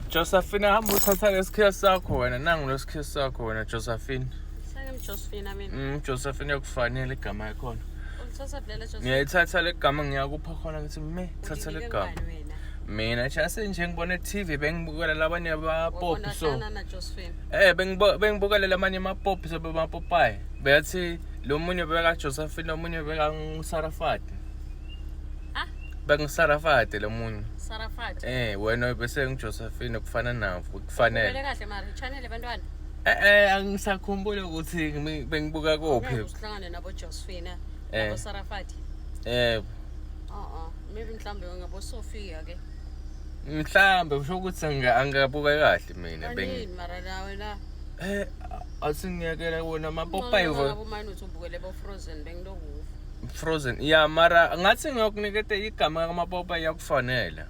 Josephine hamba uthatha lesikhiya sakho wena nangu lesikhiya sakho wena Josephine. Sake Josephine mina. Josephine yakufanele igama yakhona. Ulithatha vele Josephine. Ngiyayithatha le gama ngiyakupha khona ngithi me thatha le Ulinike gama. ngubani wena? Mina nje nje ngibone TV bengibukela labanye abapopi so. Wabona na Josephine. Eh bengibukela lamanye amapopi so bemapopayi. Beyathi lo munye beka Josephine lo munye beka Sarafati. Ah, Bengisarafati lo munye. Sarafati. Eh wena bese ngiJosephine kufana nawo Ubukele kufanele. kahle mara channel bantwana. Eh eh angisakhumbuli ukuthi bengibuka Ngeke kuphi. usihlangane nabo Josephine. Eh. Nabo Sarafati. Eh Oh oh, maybe mhlambe ngabo Sophia ke. mhlambe usho ukuthi angabuka kahle mina bengi Kanini mara la wena. Eh asingiyekela wona amapopayi Ngabo manje uthi ubukele bo Frozen bengilokufa. Frozen. Ya mara ngathi ngiyokuniketa igama kamapopayi yakufanele.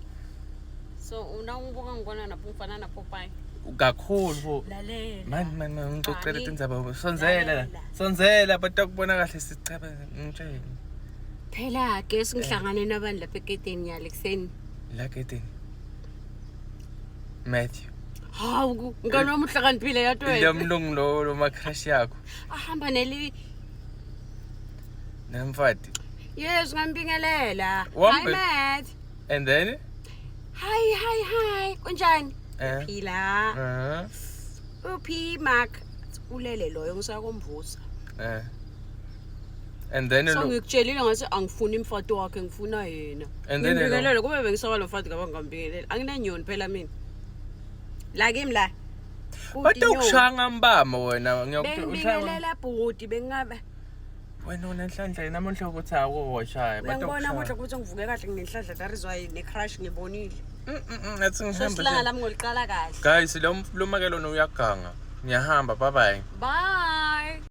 So una ungibuka ngibona napho ngifana na Popeye. Kakhulu fu. Lalela. Mani mani mani, ngicocela Bani? tindzaba sonzela la. Lalela. Sonzela batakubona kahle sicebe ngitshele. Phela ke singihlangane nabantu lapha egedeni yale kuseni. La gedeni. Matthew. Hawu, ngani wami uhlakaniphile yathi Lo wena. mlungu lo lo ma crush yakho. Ahamba neli Namfati. Yes, ngambingelela. Hi Wambe- Matt. And then Hi hi hi. Kunjani? Eh. Phila. Uphi Mark? Ulele loyo ngisakomvusa. Eh. And then So lo ngikutshelile ngathi angifuni imfati wakhe ngifuna yena. And then lo- Ngibingelele kube bengisaba lo mfati ngaba ngambingelela. Anginenyoni phela mina. La kimi la. Kude inyoni. Batokushaya ngambamba wena ngiyokuthi ushaya Bengibingelela bhuti bengingabe wena unenhlanhla namuhla ukuthi awukoshaya Uyangibona muhle ukuthi ngivuke kahle nginenhlanhla that is why ne-crush ngibonile. Ngathi So ngihambe silanga nje. lami ngoliqala kahle. Guys lo lo makelo uyaganga. Ngiyahamba bye bye. Bye.